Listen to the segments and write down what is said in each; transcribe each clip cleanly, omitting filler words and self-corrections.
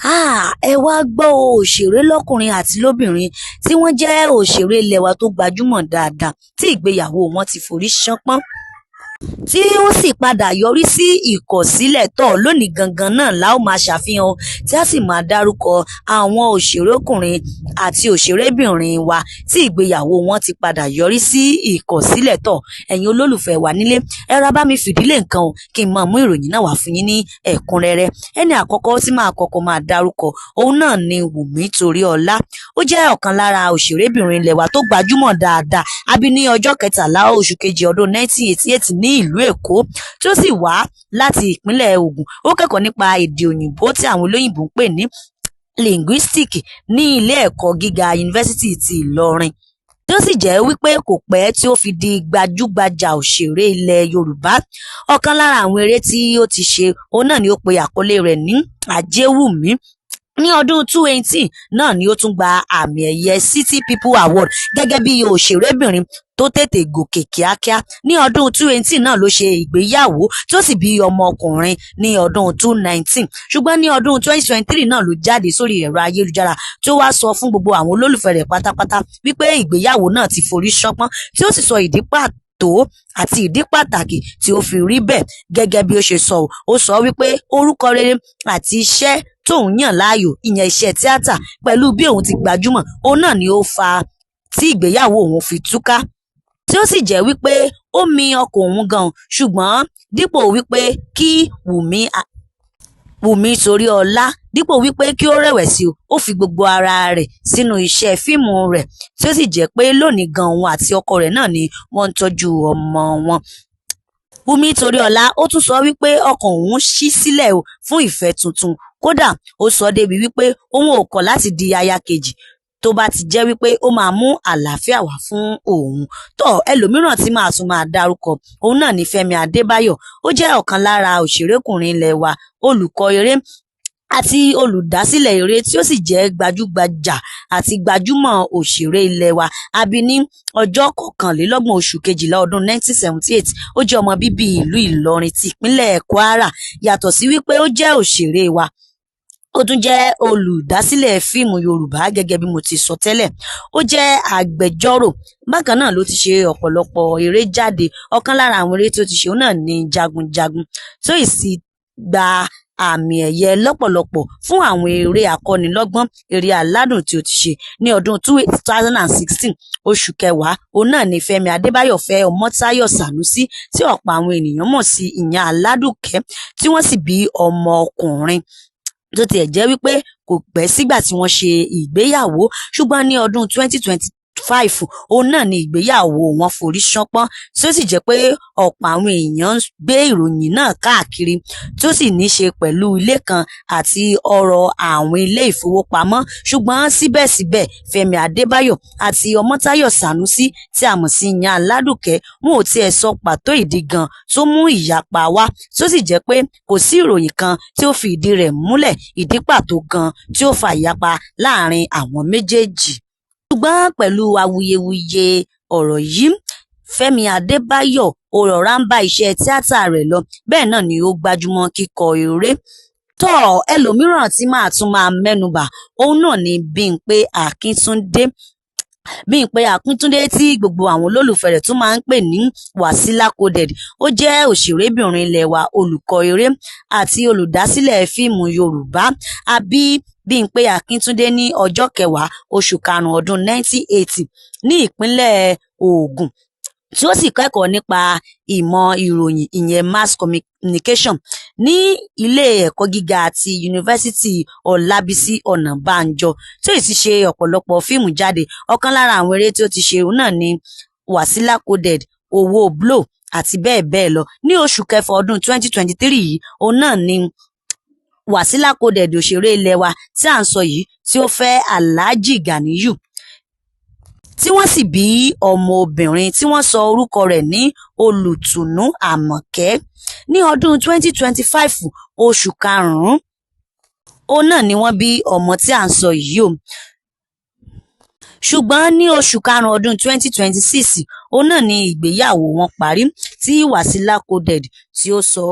Ẹ wá gbọ́ o, òṣèré lọ́kùnrin àti lóbìnrin tí wọ́n jẹ́ òṣèré ilé wa tó gbajúmọ̀ dáadáa tí ìgbéyàwó wọn ti forí ṣánpọ́n, tí ó sì padà yọrí sí ìkọ̀sílẹ̀. Tọ̀ lónìí gangan náà la ó máa ṣàfihàn, tí a sì máa dárúkọ àwọn òṣèrékùnrin àti òṣèrébìnrin wa tí ìgbéyàwó wọn ti padà yọrí sí ìkọ̀sílẹ̀. Tọ̀, ẹ̀yin olólùfẹ́ wa nílé, ẹ ra bá mi fìdílé nǹkan o, kí n máa mú ìròyìn náà wá fún yín ní ẹ̀kúnrẹ́rẹ́. Ẹni àkọ́kọ́ tí máa kọ́kọ́ máa dárúkọ, òun náà ni Wùmí Toríọlá. Ó jẹ́ ọ̀kan lára òṣèrébìnrin ilẹ̀ wa tó gbajúmọ̀ dáadáa. A bí ní ọjọ́ 13 oṣù kejì ọdún 1988 ní ìlú Èkó, tí ó sì wá láti ìpínlẹ̀ Ògùn. Ó kẹ́kọ̀ọ́ nípa èdè òyìnbó tí àwọn olóyìnbó ń pè ní linguistic ní ilé ẹ̀kọ́ gíga Yunifásítì ti Ìlọrin, tí ó sì jẹ́ wípé kò pẹ́ tí ó fi di gbajúgbajà òṣèré ilẹ̀ Yorùbá. Ọ̀kan lára àwọn eré tí ó ti ṣe, òun náà ni ó pe àkọlé rẹ̀ ní Ajéwùmí. Ní ọdún 2018 náà ni ó tún gba àmì ẹ̀yẹ City People Award gẹ́gẹ́ bí òṣèrébìnrin tó tètè gòkè kíákíá. Ní ọdún 2018 náà ló ṣe ìgbéyàwó, tí ó sì bí ọmọkùnrin ní ọdún 2019. Ṣùgbọ́n ní ọdún 2023 náà ló jáde sórí ẹ̀rọ ayélujára, tí ó wá sọ fún gbogbo àwọn olólùfẹ́ rẹ̀ pátápátá wípé ìgbéyàwó náà ti forí ṣánpọ́n, tí ó sì sọ ìdí pàtó àti ìdí pàtàkì tí ó fi rí bẹ́ẹ̀. Gẹ́gẹ́ bí ó ṣe sọ, ó sọ wípé orúkọ rere àti iṣẹ́ tóun yàn láàyò, ìyẹn iṣẹ́ tíátà, pẹ̀lú bí òun ti gbajúmọ̀, òun náà ni ó fa tí ìgbéyàwó òun fi túká, tí ó sì jẹ́ wípé ó mi ọkàn òun gan. Ṣùgbọ́n dípò wípé kí Wùmí Toríọlá, dípò wípé kí ó rẹ̀wẹ̀sì, ó fi gbogbo ara rẹ̀ sínú iṣẹ́ fíìmù rẹ̀, tí ó sì jẹ́ pé lónìí gan, òun àti ọkọ rẹ̀ náà ni wọ́n ń tọ́jú ọmọ wọn. Wùmí Toríọlá ó tún sọ wípé ọkàn òun ṣí sílẹ̀ fún ìfẹ́ tuntun. Kódà, ó sọ débi wípé òun ò kọ̀ láti di aya kejì tó bá ti jẹ́ wípé ó máa mú àlàáfíà wá fún òun. Tọ́, ẹlòmíràn tí màá tún máa dárúkọ, òun náà ni Fẹ́mi Adébáyọ̀. Ó jẹ́ ọ̀kan lára òṣèrékùnrin ilé wa, olùkọ́ eré àti olùdásílẹ̀ eré, tí ó sì jẹ́ gbajúgbajà àti gbajúmọ̀ òṣèré ilé wa. A bí ní ọjọ́ 21 oṣù kejìlá ọdún 1978. Ó jẹ́ ọmọ bíbí ìlú Ìlọrin ti ìpínlẹ̀ Kwara. Yàtọ̀ sí wípé ó jẹ́ òṣèré wa, ó tún jẹ́ olùdásílẹ̀ fíìmù Yorùbá gẹ́gẹ́ bí mo ti sọ tẹ́lẹ̀. Ó jẹ́ agbẹjọ́rò. Bákan náà ló ti ṣe ọ̀pọ̀lọpọ̀ eré jáde. Ọ̀kan lára àwọn eré tí ó ti ṣe, òun náà ni Jagunjagun, tó sì gba àmì ẹ̀yẹ lọ́pọ̀lọpọ̀ fún àwọn eré akọ́nilọ́gbọ́n, eré aládùn tí ó ti ṣe. Ní ọdún 2016, oṣù kẹwàá, òun náà ni Fẹ́mi Adébáyọ̀ fẹ́ Ọmọ́táyọ̀ Sànúsí, tí ọ̀pọ̀ àwọn ènìyàn mọ̀ sí Ìyá Aládùkẹ́, tí wọ́n sì bí ọmọ ọkùnrin, tó tiẹ̀ jẹ́ wípé kò pẹ́ sígbà tí wọ́n ṣe ìgbéyàwó. Ṣùgbọ́n ní ọdún 2025, òun náà ni ìgbéyàwó wọn forí ṣánpọ́n, tí ó sì jẹ́ pé ọ̀pọ̀ àwọn èèyàn ń gbé ìròyìn náà káàkiri, tí ó sì ní ṣe pẹ̀lú ilé kan àti ọ̀rọ̀ àwọn ilé ìfowópamọ́. Ṣùgbọ́n síbẹ̀síbẹ̀, Fẹ́mi Adébáyọ̀ àti Ọmọ́táyọ̀ Sànúsí tí a mọ̀ sí Ìyá Aládùkẹ́, wọn ò tiẹ̀ sọ pàtó ìdí gan tó mú ìyapa wá, tí ó sì jẹ́ pé kò sí ìròyìn kan tí ó fi ìdí rẹ̀ múlẹ̀, ìdí pàtó gan tí ó fa ìyapa láàrin àwọn méjèèjì. Ṣùgbọ́n pẹ̀lú awuyewuye ọ̀rọ̀ yìí, Fẹ́mi Adébáyọ̀ ó rọra ń bá iṣẹ́ tíátà rẹ̀ lọ, bẹ́ẹ̀ náà ni ó gbájúmọ́ kíkọ eré. Tọ́, ẹlòmíràn tí màá tún máa mẹ́nubà, òun náà ni Bímpé Akíntúndé. Bímpé Akíntúndé, tí gbogbo àwọn olólùfẹ́ rẹ̀ tún máa ń pè ní Wasila Coded, ó jẹ́ òṣèrébìnrin ilé wa, olùkọ́ eré àti olùdásílẹ̀ fíìmù Yorùbá. A bí Bímpé Akíntúndé ní ọjọ́ 10 oṣù karùn-ún ọdún 1980 ní ìpínlẹ̀ Ògùn, tí ó sì kẹ́kọ̀ọ́ nípa ìmọ̀ ìròyìn, ìyẹn mass communication, ní ilé ẹ̀kọ́ gíga ti Yunifásítì Ọlábísí Ọ̀nàbànjọ, tí ó sì ṣe ọ̀pọ̀lọpọ̀ fíìmù jáde. Ọ̀kan lára àwọn eré tí ó ti ṣe, òun náà ni Wasila Coded, Owó Blow àti bẹ́ẹ̀ bẹ́ẹ̀ lọ. Ní oṣù kẹfà ọdún 2023 yìí, òun náà ni Wasila Coded, òṣèré ilé wa tí à ń sọ yìí, tí ó fẹ́ Alhaji Ganiyu, tí wọ́n sì bí ọmọbìnrin tí wọ́n sọ orúkọ rẹ̀ ní Olùtùnú Àmọ̀kẹ́. Ní ọdún 2025, oṣù karùn-ún, òun náà ni wọ́n bí ọmọ tí à ń sọ yìí o. Ṣùgbọ́n ní oṣù karùn-ún ọdún 2026, òun náà ni ìgbéyàwó wọn parí, tí Wasila Coded tí ó sọ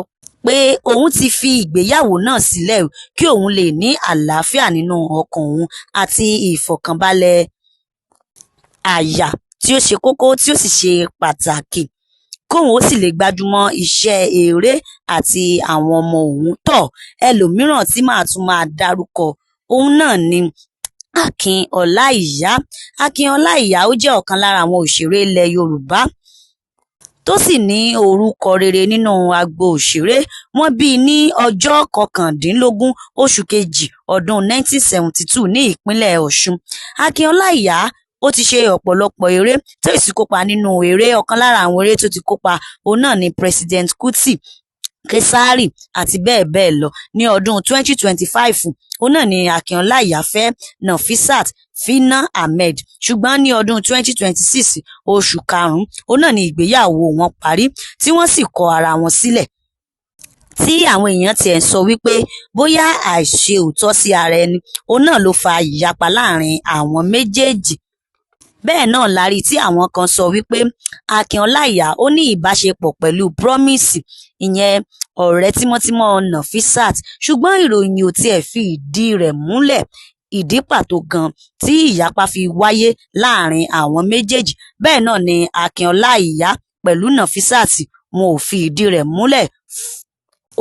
Pé òun ti fi ìgbéyàwó náà sílẹ̀ kí òun lè ní àlàáfíà nínú ọkàn òun àti ìfọ̀kànbalẹ̀ àyà tí ó ṣe kókó tí ó sì ṣe pàtàkì, kóun ó sì lè gbájúmọ́ iṣẹ́ eré àti àwọn ọmọ òun. Tọ́ ẹlòmíràn tí màá tún máa dárúkọ, òun náà ni Akin Ọláìyá. Akin Ọláìyá, ó jẹ́ ọ̀kan lára àwọn òṣèré ilẹ̀ Yorùbá tó sì ní orúkọ rere nínú agbo òṣèré. Wọ́n bí i ní ọjọ́ 19, oṣù kejì, ọdún 1972 ní ìpínlẹ̀ Ọ̀ṣun. Akin Ọláìyá, ó ti ṣe ọ̀pọ̀lọpọ̀ eré tó sì kópa nínú eré. Ọ̀kan lára àwọn eré tó ti kópa, òun náà ni President Kuti, Kesari àti bẹ́ẹ̀ bẹ́ẹ̀ lọ. Ní ọdún 2025, òun náà ni Akin Ọláìyá fẹ́ Nafisat Fina Ahmed, ṣùgbọ́n ní ọdún 2026, oṣù karùn-ún, òun náà ni ìgbéyàwó wọn parí tí wọ́n sì kọ ara wọn sílẹ̀, tí àwọn èèyàn tiẹ̀ ń sọ wípé bóyá àìṣe òótọ́ sí ara ẹni, òun náà ló fa ìyapa láàrin àwọn méjèèjì. Bẹ́ẹ̀ náà la rí tí àwọn kan sọ wípé Akin Ọláìyá, ó ní ìbáṣepọ̀ pẹ̀lú Promise, ìyẹn ọ̀rẹ́ tímọ́tímọ́ Nafisat, ṣùgbọ́n ìròyìn ò tiẹ̀ fi ìdí rẹ̀ múlẹ̀, ìdí pàtó gan tí ìyapa fi wáyé láàrin àwọn méjèèjì. Bẹ́ẹ̀ náà ni Akin Ọláìyá pẹ̀lú Nafisat, wọn ò fi ìdí rẹ̀ múlẹ̀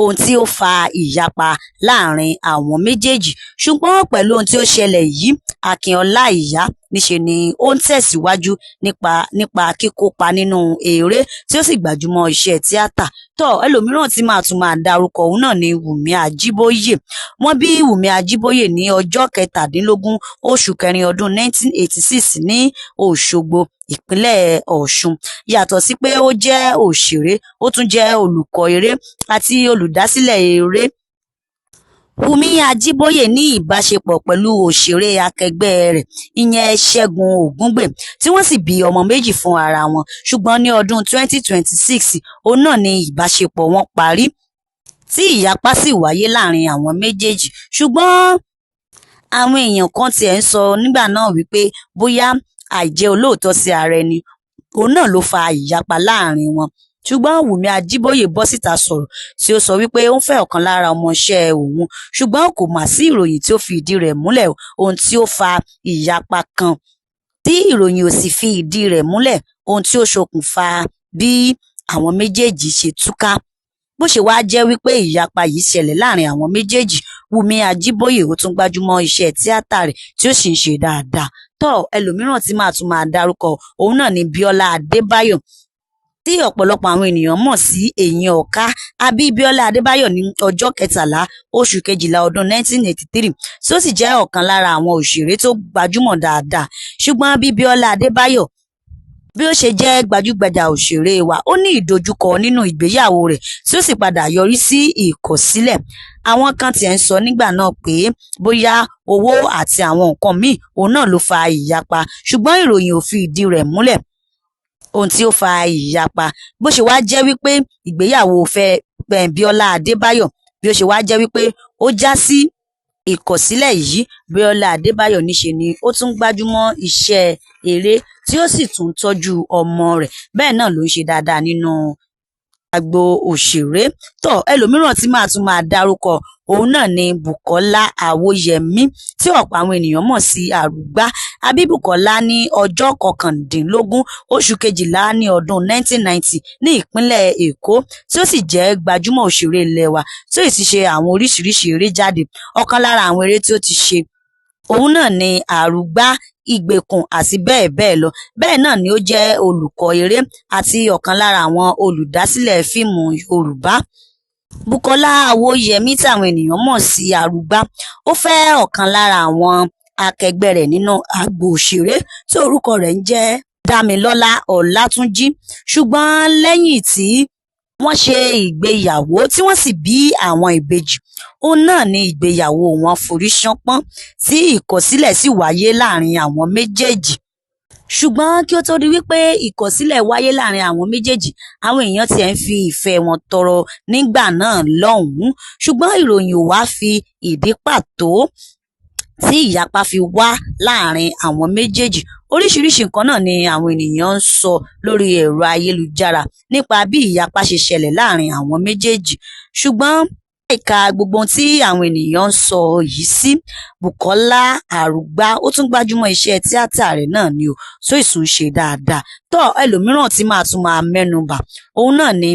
ohun tí ó fa ìyapa láàrin àwọn méjèèjì. Ṣùgbọ́n pẹ̀lú ohun tí ó ṣẹlẹ̀ yìí, Akin Ọláìyá níṣe ni ó ń tẹ̀síwájú nípa kíkópa nínú eré tí ó sì gbajúmọ̀ iṣẹ́ tíátà. Tọ́ ẹlòmíràn tí màá tún máa dárúkọ, òun náà ni Wùmí Àjíbóyè. Wọ́n bí Wùmí Àjíbóyè ní ọjọ́ 17, oṣù kẹrin, ọdún 1986 ní Òṣogbo, ìpínlẹ̀ Ọ̀ṣun. Yàtọ̀ sí pé ó jẹ́ òṣèré, ó tún jẹ́ olùkọ́ eré àti olùdásílẹ̀ eré. Wùmí Àjíbóyè ní ìbáṣepọ̀ pẹ̀lú òṣèré akẹgbẹ́ rẹ̀, ìyẹn Ṣẹ́gun Ògúngbè, tí wọ́n sì bí ọmọ méjì fún ara wọn, ṣùgbọ́n ní ọdún 2026, òun náà ni ìbáṣepọ̀ wọn parí tí ìyapa sì wáyé láàrin àwọn méjèèjì. Ṣùgbọ́n àwọn èèyàn kan tiẹ̀ ń sọ nígbà náà wípé bóyá àìjẹ́ olóòótọ́ sí ara ẹni, òun náà ló fa ìyapa láàrin wọn. Ṣùgbọ́n Wùmí Àjíbóyè bọ́ síta sọ̀rọ̀ tí ó sọ wípé ó ń fẹ́ ọ̀kan lára ọmọọṣẹ́ òun, ṣùgbọ́n kò mà sí ìròyìn tí ó fi ìdí rẹ̀ múlẹ̀ ohun tí ó fa ìyapa kan, tí ìròyìn ò sì fi ìdí rẹ̀ múlẹ̀ ohun tí ó ṣokùnfà bí àwọn méjèèjì ṣe túká. Bó ṣe wá jẹ́ wípé ìyapa yìí ṣẹlẹ̀ láàrin àwọn méjèèjì, Wùmí Àjíbóyè, ó tún gbájúmọ́ iṣẹ́ tíátà rẹ̀ tí ó sì ń ṣe dáadáa. Tọ́ ẹlòmíràn tí màá tún máa dárúkọ, òun náà ni Bíọ́lá Adébáyọ̀, tí ọ̀pọ̀lọpọ̀ àwọn ènìyàn mọ̀ sí Eyín Ọ̀ká. A bí Bíọ́lá Adébáyọ̀ ní ọjọ́ 13, oṣù kejìlá, ọdún 1983, tí ó sì jẹ́ ọ̀kan lára àwọn òṣèré tó gbajúmọ̀ dáadáa. Ṣùgbọ́n bí Bíọ́lá Adébáyọ̀ bí ó ṣe jẹ́ gbajúgbajà òṣèré wa, ó ní ìdojúkọ nínú ìgbéyàwó rẹ̀ tí ó sì padà yọrí sí ìkọ̀sílẹ̀. Àwọn kan tiẹ̀ ń sọ nígbà náà pé bóyá owó àti àwọn nǹkan míì, òun náà ló fa ìyapa, ṣùgbọ́n ìròyìn ò fi ìdí rẹ̀ múlẹ̀ ohun tí ó fa ìyapa. Bó ṣe wá jẹ́ wípé ìgbéyàwó fẹ́ Bíọ́lá Adébáyọ̀, bí ó ṣe wá jẹ́ wípé ó já sí ìkọ̀sílẹ̀ yìí, Bíọ́lá Adébáyọ̀ níṣe ni ó tún gbájúmọ́ iṣẹ́ eré tí ó sì tún tọ́jú ọmọ rẹ̀. Bẹ́ẹ̀ náà ló ń ṣe dáadáa nínú agbo òṣèré. Tọ́ ẹlòmíràn tí màá tún máa dárúkọ, òun náà ni Bùkọ́lá Àwóyẹmí, tí ọ̀pọ̀ àwọn ènìyàn mọ̀ sí Àrúgbá. A bí Bùkọ́lá ní ọjọ́ 19, oṣù kejìlá, ní ọdún 1990 ní ìpínlẹ̀ Èkó, tí ó sì jẹ́ gbajúmọ̀ òṣèré ilé wa tí ó sì ṣe àwọn oríṣiríṣi eré jáde. Ọ̀kan lára àwọn eré tí ó ti ṣe, òun náà ni Àrúgbá, Ìgbèkùn àti bẹ́ẹ̀ bẹ́ẹ̀ lọ. Bẹ́ẹ̀ náà ni ó jẹ́ olùkọ́ eré àti ọ̀kan lára àwọn olùdásílẹ̀ fíìmù Yorùbá. Bùkọ́lá Àwóyẹmí tí àwọn ènìyàn mọ̀ sí Àrúgbá, ó fẹ́ ọ̀kan lára àwọn akẹgbẹ́ rẹ̀ nínú agbo òṣèré tí orúkọ rẹ̀ ń jẹ́ Dámilọ́lá Ọlátúnjí, ṣùgbọ́n lẹ́yìn tí wọ́n ṣe ìgbéyàwó tí wọ́n sì bí àwọn ìbejì, òun náà ni ìgbéyàwó wọn forí ṣánpọ́n tí ìkọ̀sílẹ̀ sì wáyé láàrin àwọn méjèèjì. Ṣùgbọ́n kí ó tó di wípé ìkọ̀sílẹ̀ wáyé láàrin àwọn méjèèjì, àwọn èèyàn tiẹ̀ ń fi ìfẹ́ wọn tọrọ nígbà náà lọ́hùn-ún, ṣùgbọ́n ìròyìn ò wá fi ìdí pàtó tí ìyapa fi wá láàrin àwọn méjèèjì. Oríṣiríṣi nǹkan náà ni àwọn ènìyàn ń sọ lórí ẹ̀rọ ayélujára nípa bí ìyapa ṣe ṣẹlẹ̀ láàrin àwọn méjèèjì. Ṣùgbọ́n láìka gbogbo ohun tí àwọn ènìyàn ń sọ yìí sí, Bùkọ́lá Arúgbá ó tún gbájúmọ́ iṣẹ́ tíátà rẹ̀ náà ni o, tó sì tún ṣe dáadáa. Tọ́ ẹlòmíràn tí màá tún máa mẹ́nubà, òun náà ni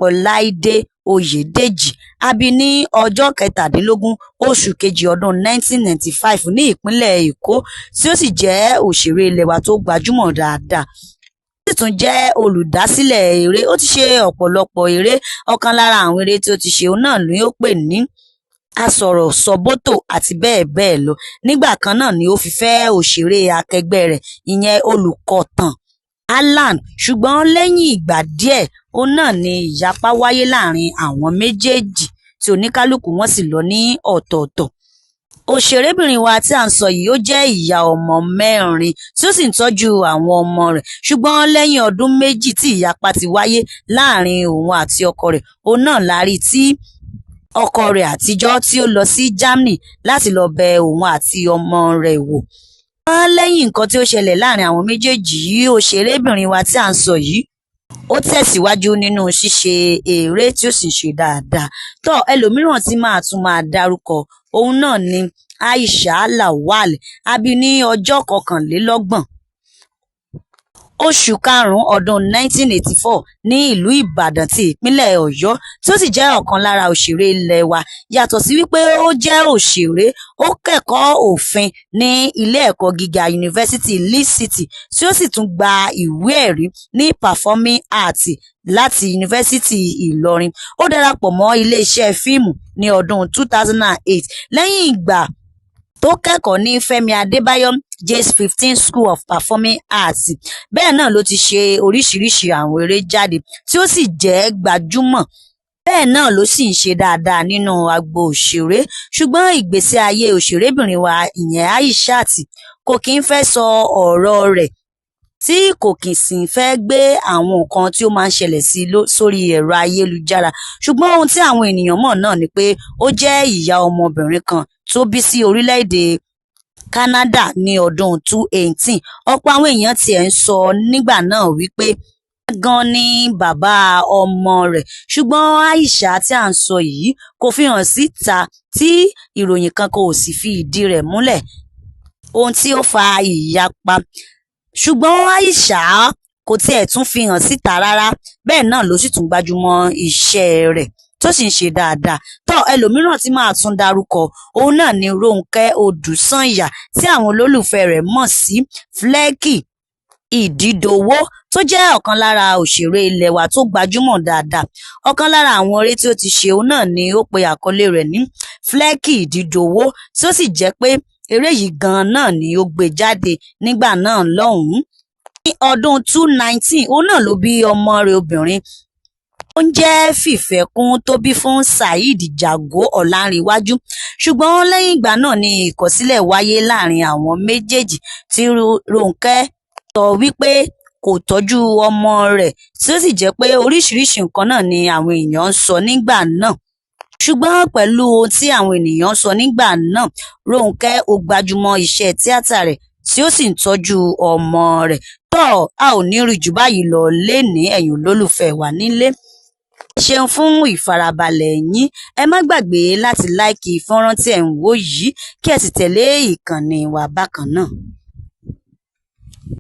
Ọláìdé Oyèdèjì. A bí ní ọjọ́ 17 oṣù kejì ọdún 1995 ní ìpínlẹ̀ Èkó, tí ó sì jẹ́ òṣèré ilẹ̀ wa tó gbajúmọ̀ dáadáa. Ó sì tún jẹ́ olùdásílẹ̀ eré. Ó ti ṣe ọ̀pọ̀lọpọ̀ eré. Ọ̀kan lára àwọn eré tí ó ti ṣe, òun náà ni ó pè ní Asọ̀rọ̀ Sọ̀bótò àti bẹ́ẹ̀ bẹ́ẹ̀ lọ. Nígbà kan náà ni ó fi fẹ́ òṣèré akẹgbẹ́ rẹ̀, ìyẹn olùkọ̀tàn Alan. Ṣùgbọ́n lẹ́yìn ìgbà díẹ̀, òun náà ni ìyapa wáyé láàrin àwọn méjèèjì tí oníkálukú wọn sì lọ ní ọ̀tọ̀ọ̀tọ̀. Òṣèrébìnrin wa tí à ń sọ yìí, ó jẹ́ ìyá ọmọ mẹ́rin tí ó sì ń tọ́jú àwọn ọmọ rẹ̀. Ṣùgbọ́n lẹ́yìn ọdún 2 tí ìyapa ti wáyé láàrin òun àti ọkọ rẹ̀, òun náà la rí tí ọkọ rẹ̀ àtijọ́ tí ó lọ sí Germany láti lọ bẹ òun àti ọmọ rẹ̀ wò. Lẹ́yìn nǹkan tí ó ṣẹlẹ̀ láàrin àwọn méjèèjì yìí, òṣèrébìnrin wa tí à ń sọ yìí, ó tẹ̀síwájú nínú ṣíṣe eré tí ó sì ń ṣe dáadáa. Tọ́ ẹlòmíràn tí màá tún máa dárúkọ, òun náà ni Aisha Lawal. A bí ní ọjọ́ 21 oṣù karùn-ún ọdún 1984 ní ìlú Ìbàdàn ti ìpínlẹ̀ Ọ̀yọ́, tí ó sì jẹ́ ọ̀kan lára òṣèré ilẹ̀ wa. Yàtọ̀ sí wípé ó jẹ́ òṣèré, ó kẹ́kọ̀ọ́ òfin ní ilé ẹ̀kọ́ gíga Yunifásítì Lead City, tí ó sì tún gba ìwé ẹ̀rí ní Performing Arts láti Yunifásítì Ìlọrin. Ó darapọ̀ mọ́ ilé-iṣẹ́ fíìmù ní ọdún 2008 lẹ́yìn ìgbà tó kẹ́kọ̀ọ́ ní Fẹ́mi Adébáyọ̀ Jays 15 School of Performing Arts. Bẹ́ẹ̀ náà ló ti ṣe oríṣiríṣi àwọn eré jáde tí ó sì jẹ́ gbajúmọ̀. Bẹ́ẹ̀ náà ló sì ń ṣe dáadáa nínú agbo òṣèré. Ṣùgbọ́n ìgbésí ayé òṣèrébìnrin wa, ìyẹn Aishat, kò kí ń fẹ́ sọ ọ̀rọ̀ rẹ̀, tí kò kì í sì fẹ́ gbé àwọn nǹkan tí ó máa ń ṣẹlẹ̀ sí sórí ẹ̀rọ ayélujára. Ṣùgbọ́n ohun tí àwọn ènìyàn mọ̀ náà ni pé ó jẹ́ ìyá ọmọbìnrin kan tó bí sí orílẹ̀-èdè Canada ní ọdún 2018. Ọ̀pọ̀ àwọn èèyàn tiẹ̀ ń sọ nígbà náà wípé gan ni bàbá ọmọ rẹ̀. Ṣùgbọ́n Aisha tí à ń sọ yìí kò fi hàn síta, tí ìròyìn kan kò sì fi ìdí rẹ̀ múlẹ̀ ohun tí ó fa ìyapa. Ṣùgbọ́n Aisha kò tiẹ̀ tún fi hàn síta rárá. Bẹ́ẹ̀ náà ló sì tún gbájúmọ́ iṣẹ́ rẹ̀ tó sì ń ṣe dáadáa. Tọ́ ẹlòmíràn tí màá tún dárúkọ, òun náà ni Rónkẹ́ Odùsànyà, tí àwọn olólùfẹ́ rẹ̀ mọ̀ sí Flẹ́kì Ìdídòwò, tó jẹ́ ọ̀kan lára òṣèré ilẹ̀ wa tó gbajúmọ̀ dáadáa. Ọ̀kan lára àwọn eré tí ó ti ṣe, òun náà ni ó pe àkọlé rẹ̀ ní Flẹ́kì Ìdídòwò, tí ó sì jẹ́ pé eré yìí gan-an náà ni ó gbé jáde nígbà náà lọ́hùn-ún. Ní ọdún 2019, òun náà ló bí ọmọ rẹ̀ obìnrin ó ń jẹ́ Fífẹ́kún, tó bí fún Saheed Jago Ọlárìnwájú. Ṣùgbọ́n lẹ́yìn ìgbà náà ni ìkọ̀sílẹ̀ wáyé láàrin àwọn méjèèjì, tí Rónkẹ́ sọ wípé kò tọ́jú ọmọ rẹ̀, tí ó sì jẹ́ pé oríṣiríṣi nǹkan náà ni àwọn èèyàn ń sọ nígbà náà. Ṣùgbọ́n pẹ̀lú ohun tí àwọn ènìyàn ń sọ nígbà náà, Rónkẹ́ ó gbájúmọ́ iṣẹ́ tíátà rẹ̀ tí ó sì ń tọ́jú ọmọ rẹ̀. Tọ́ a ò ní rí jù báyìí lọ lénìí, ẹ̀yin olólùfẹ́ wa nílé. Ṣeun fún ìfarabalẹ̀ yín. Ẹ má gbàgbé láti láìkì fọ́nrán tí ẹ̀ ń wò yìí, kí ẹ sì tẹ̀lé ìkànnì wa bákan náà.